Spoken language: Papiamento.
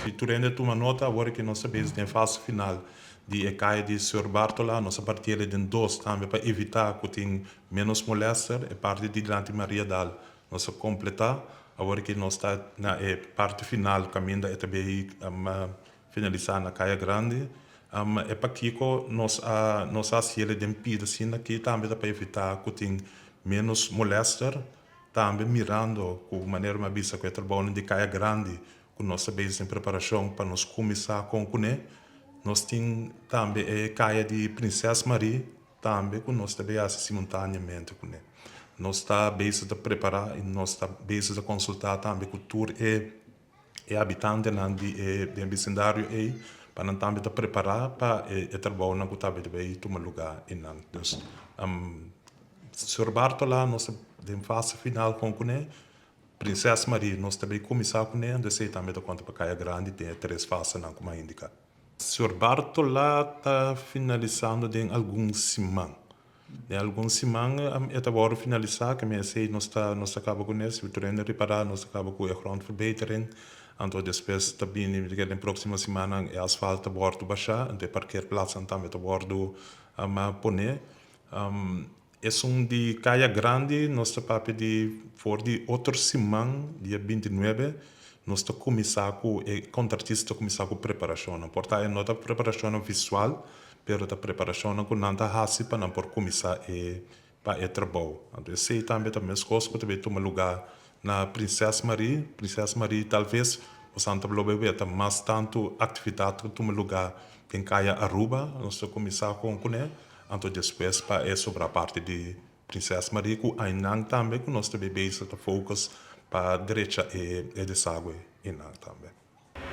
Si tur hende tuma nota, awor ku nos ta bezig den fase final di e kaya di Sor Bartola, nos a partié den dos tambe pa evitá ku tin menos molester. E parti di dilanti Mariadal nos a kompletá. Awor ku nos ta na e parti final, kaminda e ta bin finalisá na Kaya Grandi. E pakiko nos a hasié den pida asina aki tambe ta pa evitá ku tin menos molester. Tambe mirando ku manera mi a bisa ku e trabounan di Kaya Grandi ku nos ta bezig den preparashon pa nos kuminsá kon kuné. Nos tin tambe e kaya di Prinses Marie tambe ku nos ta bay hasi simultaneamente kuné. Nos ta bezig ta prepará i nos ta bezig ta konsultá tambe ku tur e e habitantenan di e den bisindario ei pa nan tambe ta prepará pa e trabounan ku ta bay tuma lugá einan. Dus Sor Bartola nos ta den fase final kon kuné. Prinses Marie nos ta bay kuminsá kuné, anto esei tambe ta konta pa Kaya Grandi den e tres fasenan ku mi a indiká. Sor Bartola ta finalisando den algun siman. Den algun siman e ta wòrdu finalisá, ke men esei nos ta kaba kuné. Si tur hende ripará, nos ta kaba ku e grondverbetering, anto despues ta bini den próksimo simannan e asfalt ta wòrdu bashá, anto e parkeerplaatsnan tambe ta wòrdu poné. Esun di Kaya Grandi nos ta papia di for di otro siman, dia 29, nos ta kuminsá ku e kontratista ta kuminsá ku preparashonnan. Por ta e no ta preparashonnan visual, pero ta preparashonnan ku nan ta hasi pa nan por kuminsá e pa e trabou. Anto esei tambe ta meskos ku ta bay tuma lugá na Prinses Marie. Prinses Marie talves boso ta lo bay weta mas tantu aktividat ku tuma lugá den Kaya Aruba. Nos ta kuminsá kon kuné, anto despues pa e sobra parti di Prinses Marie ku einan tambe ku nos ta bay bezig ta focus pa drecha e desagwe einan tambe.